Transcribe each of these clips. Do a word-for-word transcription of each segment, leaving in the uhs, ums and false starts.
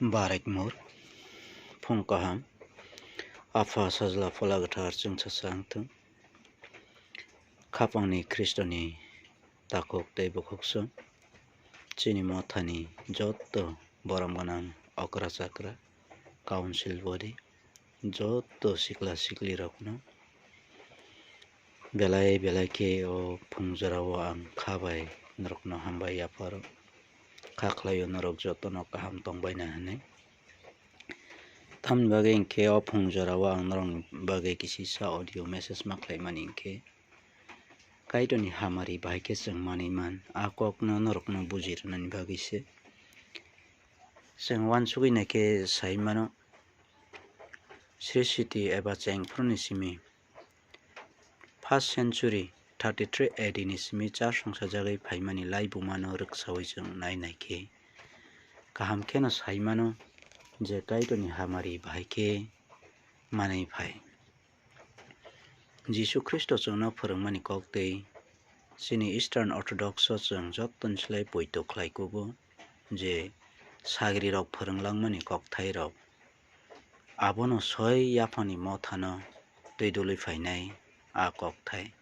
Barekmur, phung kaham, Apha Sajla Phola Kwthar chwngsacha wngthung. Khapangni Khristoni takhuk tei bukhuk song, chini mothani jotto borom gwnang okra chakra, council body, jotto sikla sikli rokno belai belai khe o phung jorao ang kha bai norokno hambai yapharo. Kha khlaio norok jotono kaham tongbaina hwnwi. Tamni bagwi hinkhe o phung jorao ang norokni bagwi kisisa audio message ma khlaimani hinkhe, Kaitorni hamari bahai khe chwng manwi man, a kokno norokno buji rwnani bagwi se. Chwng uansugwi naikhe sai mano, Sri Siti eba chengphuruni simi first century thirty three A D ni simi char songsa jagwi phaimani laibumano rwksaui chwng nai naikhe, kaham kheno sai mano je Kaitorni hamari bahai khe manwi phai. Jisu Khristo chwngno phwrwngmani kok tei chini Eastern Orthodox o chwng jottoni slai poito khlai kugo je sagrirok phwrwnglangmani kokthairok abono soi yaphangni mothano twi dului phainai a kokthai.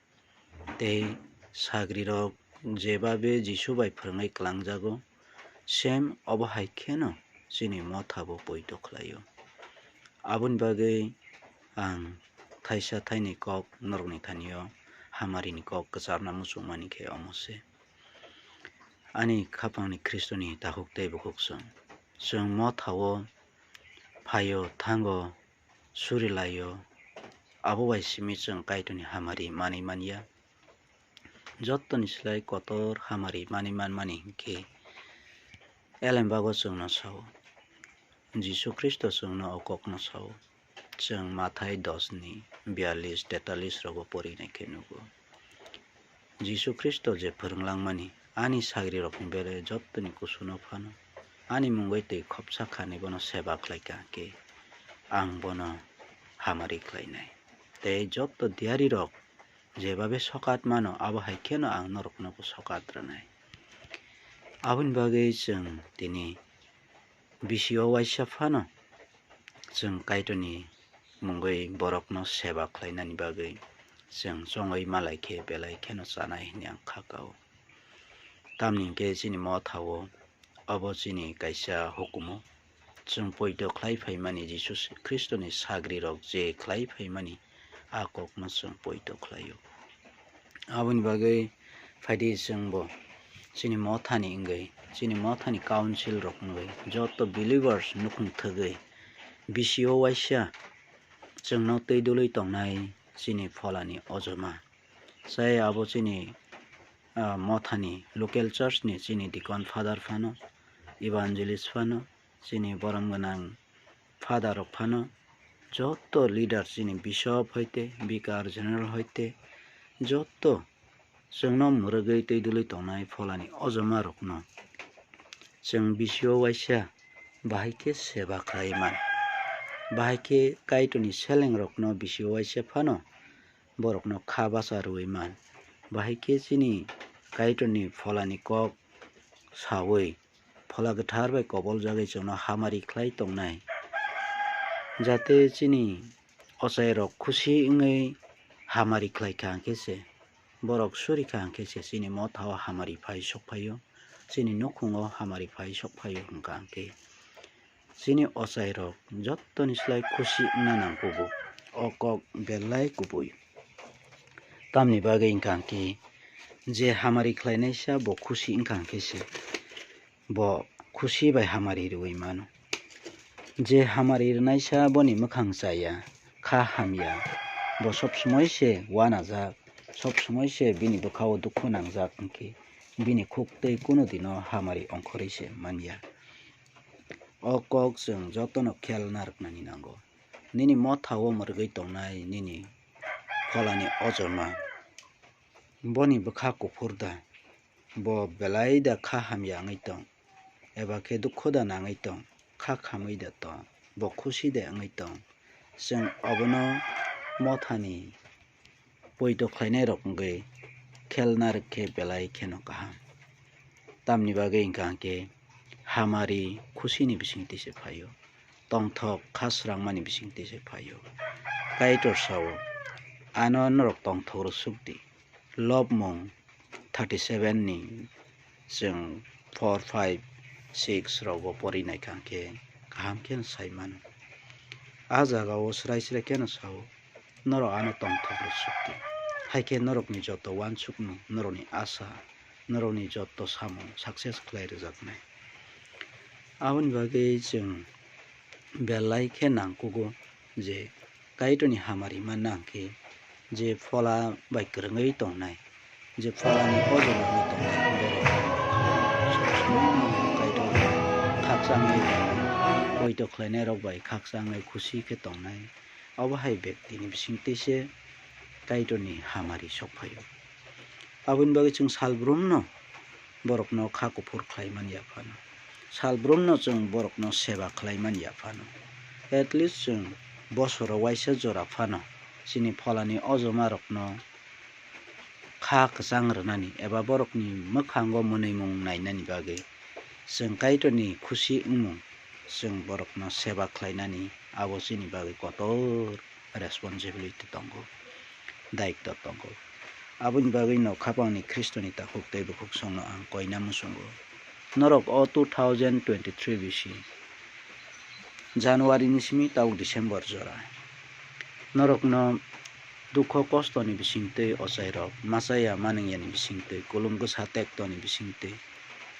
Tei sagrirok jebabe Jisu bai phwrwngwi kwlangjago, same obo hai kheno chini mothabo poito khlaio. Aboni bagwi ang thaisa thaini kok norokni thanio hamarini kok kwcharna muchungmani khe omo se. Ani khapangni Khristoni takhuk tei bukhuk song, chwng mothao phaio, thango, suri laio, abo bai simi chwng Kaitorni hamari manwi man ya. Jottoni slai kotor hamari manwi manmani hinkhe Elembago chwngno sao, Jisu Khristo chwngno o kokno sao. Chwng Mathai dos ni biyallis, tetallis rogo pori naikhe nugo. Jisu Khristo je phwrwng langmani, ani sagrirokni bere jottoni kusuno phano, ani mungwi twi khopsa khanwi bono seba khlai kha khe, ang bono hamari khlainai. Tei jotto diyarirok jebabe sokat mano, abo hai kheno ang noroknobo sokat rwnai. Aboni bagwi chwng tini bisio waisa phano chwng Kaitorni mungwi borokno seba khlainani bagwi chwng chongwi malai khe belai kheno chanai hwnwi ang kha kao. Tamni hinkhe chini mothao obo chini kaisa hukumu. Chwng poito khlai phaimani Jisu Khristoni sagrirok je khlai phaimani a kokno chwng poito khlaio. Aboni bagwi phaidi chwngbo chini mothani wngwi, chini mothani council rok wngwi, joto believers nukhung thwgwi bisio waisa chwngno twi dului tongnai chini pholani ojoma. Chai abo chini, ah, mothani local church ni chini deacon father phano, evangelist phano, chini borom gwnang father rok phano, joto leader chini bishop hoite, bikar general hoite, joto chwngno mwrwgwi twi dului tongnai pholani ojoma rokno chwng bisio waisa bahai khe seba khlai man. Bahai khe Kaitorni seleng rokno bisio waisa phano borokno kha bacha rwui man. Bahai khe chini Kaitorni pholani kok saui Phola Kwthar bai koboljagwi chwngno hamari khlai tongnai. Jate chini ochairok khusi wngwi hamari khlai kha hwnkhe se, borok suri kha hwnkhe se chini mothao hamari phai sok phaio, chini nukhungo hamari phai sok phaio hwnkha hwnkhe. Chini ochairok jottoni slai khusi wngna nang kugo. O kok belai kubui. Tamni bagwi wngkha hwnkhe je hamari khlainaisa bo khusi wngkha hwnkhe se bo khusi bai hamari rwui mano. Je hamari rwnaisa boni mwkhang chaya, kha hamya, bo sob somoi se uanajak, sob somoi se bini bwkhao dukhu nangjak hwnkhe bini khuk tei kunu dino hamari ongkhorwi se manya. O kok chwng jotono khel narwknani nango. Nini mothao mwrwgwi tongnai nini pholani ojoma. Boni bwkha kuphur da? Bo belai da kha hamya wngwi tong? Eba khe dukhu da nangwi tong? Kha khamwi da tong? Bo khusi da wngwi tong? Chwng obono mothani poito khlainairok wngwi khel narwk khe belai kheno kaham. Tamni bagwi wngkha hwnkhe hamari khusini bisingtwi se phaio, tongthok kha srangmani bisingtwi se phaio. Kaitor sao, "Ano norok tongthok rw suk di." Lobmung thirty seven ni chwng four, five, six rogo pori naikha khe kaham kheno sai mano. A jagao srai srai kheno sao, "Norok ano tongthok rw suk di." Hai khe norokni joto uansukmung, norokni asa, norokni joto samung success khlai rwjaknai. Aboni bagwi chwng belai khe nangkugo je Kaitorni hamari manna hwnkhe je phola bai kwrwngwi tongnai, je pholani ojorogwi tongnai borok Kaitor khakchangwi tongnai, poito khlainairok bai khakchangwi khusi khe tongnai. Obo hai bektini bisingtwi se Kaitorni hamari sok phaio. Aboni bagwi chwng salbrumno borokno kha kuphur khlai man ya phano, salbrumno chwng borokno seba khlai man ya phano, at least chwng bosoro waisa jora phano chini pholani ojomarokno kha kwchang rwnani eba borokni mwkhango mwnwimung nainani bagwi chwng Kaitorni khusi wngmung, chwng borokno seba khlainani abo chini bagwi kotor responsibility tongo, daitto tongo. Aboni bagwino khapangni Khristoni takhuk tei bukhuk songno ang koina muchungo. Norok o two thousand twenty-three bisi January ni simi tabuk December jora norokno dukho kostoni bisingtwi ochairok, machaya manwiyani bisingtwi, kulum kwsa tektoni bisingtwi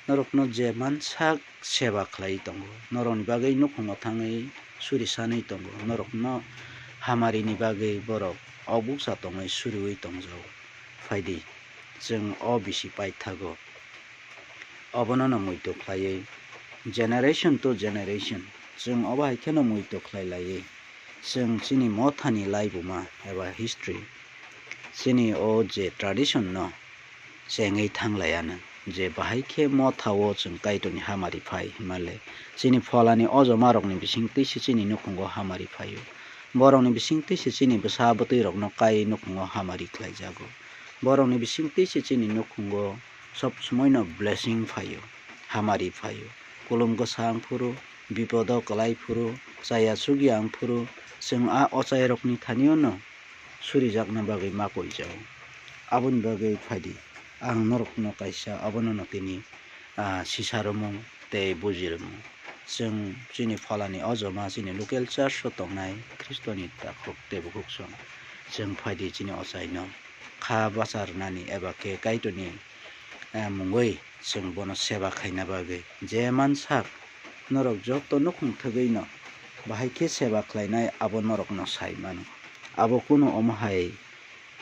norokno je mansak seba khlaiwi tongo, norokni bagwi nukhungo thangwi suri sanwi tongo, norokno hamarini bagwi borok obuksa tongwi suriwi tongjago. Phaidi, chwng o bisi paithago. Obono no muitu khlaiwi, generation to generation, chwng obo hai kheno muitu khlai laiwi, chwng chini mothani laibuma eba history, chini o je tradition no chengwi thang laiya nw, je bahai khe mothao chwng Kaitorni hamari phai hwnmale, chini pholani ojomarokni bisingtwi se chini nukhungo hamari phaio. Borokni bisingtwi se chini bwsa bwtwi rokno kai nukhungo hamari khlaijago. Borokni bisingtwi se chini nukhungo sob somoino blessing phaio, hamari phaio. Kulum kwsa wng phuru, bipodo kwlai phuru, chaya chukya wng phuru, chwng a ochairokni thanio no surijakna bagwi ma koijago. Aboni bagwi phaidi, ang norokno kaisa abono no tini, ah, sisarwmung tei bujirwmung. Chwng chini pholani ojoma chini local church o tongnai Khristoni takhuk tei bukhuk song. Chwng phaidi chini ochaino kha bacha rwnani eba khe Kaitorni, eh, mungwi chwng bono seba khaina bagwi je mansak norok joto nukhung thwgwino bahai khe seba khlainai abo norokno sai mano. Abo kunu omo hai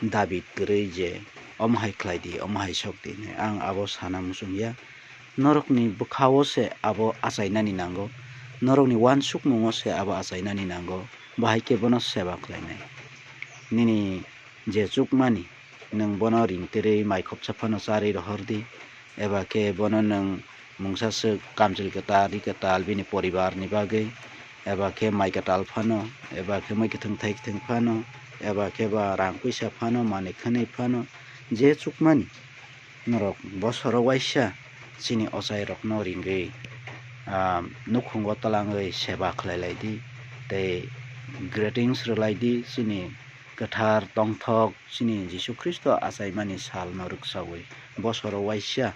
dabi kwrwi je omo hai khlai di, omo hai sok di hinwi ang abo sana muchung ya. Norokni bwkhao se abo achainani nango, norokni uansukmungo se abo achainani nango, bahai khe bono seba khlainai. Nini je chukmani, nwng bono ring twrwi mai khopsa phano charwi rohor di, eba khe bono nwng mungsa swk kamchwlwi kwtal ri kwtal bini poribar ni bagwi, eba khe mai kwtal phano, eba khe mui kwthwng thai kwthwng phano, eba khe ba rang puisa phano, manwi khwnwi phano, je chukmani norok bosoro waisa chini ochairokno ringwi, ah, nukhungo twlangwi seba khlai lai di tei greetings rwlai di chini kwthar tongthok chini Jisu Khristo achaimani salno rwksaui bosoro waisa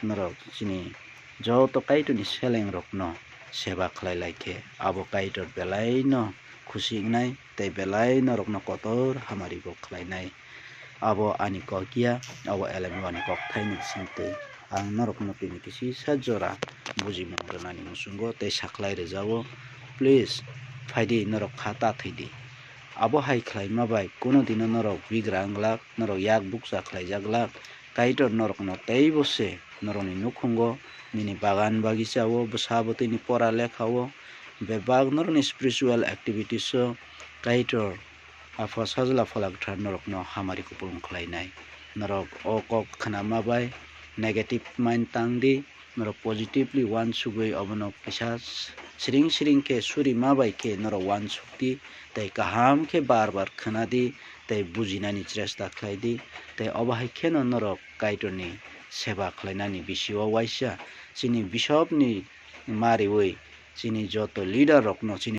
norok chini joto Kaitorni selengrokno seba khlai lai khe abo Kaitor belaino khusi wngnai tei belai norokno kotor hamari bo khlainai. Abo ani kok ya, abo L M O ni kokthaini bisingtwi. Ang norokno tini kisisa jora bujimung rwnani muchungo tei sakhlai rwjago. Please, phaidi norok kha ta thwidi. Abo hai khlaima bai kunu dino norok bigra wng glak, norok yak bukcha khlaijak glak. Kaitor norokno teibo se norokni nukhungo, nini bagan bagicao, bwsa bwtwini pora lekhao, bebak norokni spiritual activities-o Kaitor Apha Sajla Phola Kwthar norokno hamari kupulung khlainai. Norok o kok khnama bai negative mind tang di, norok positively uansugwi obono kisa siring siring khe suri ma bai khe norok uansuk di, tei kaham khe bar bar khna di, tei bujinani chesta khlai di, tei obo hai kheno norok Kaitorni seba khlainani bisio waisa chini Bishopni ma riwi chini joto leader rokno chini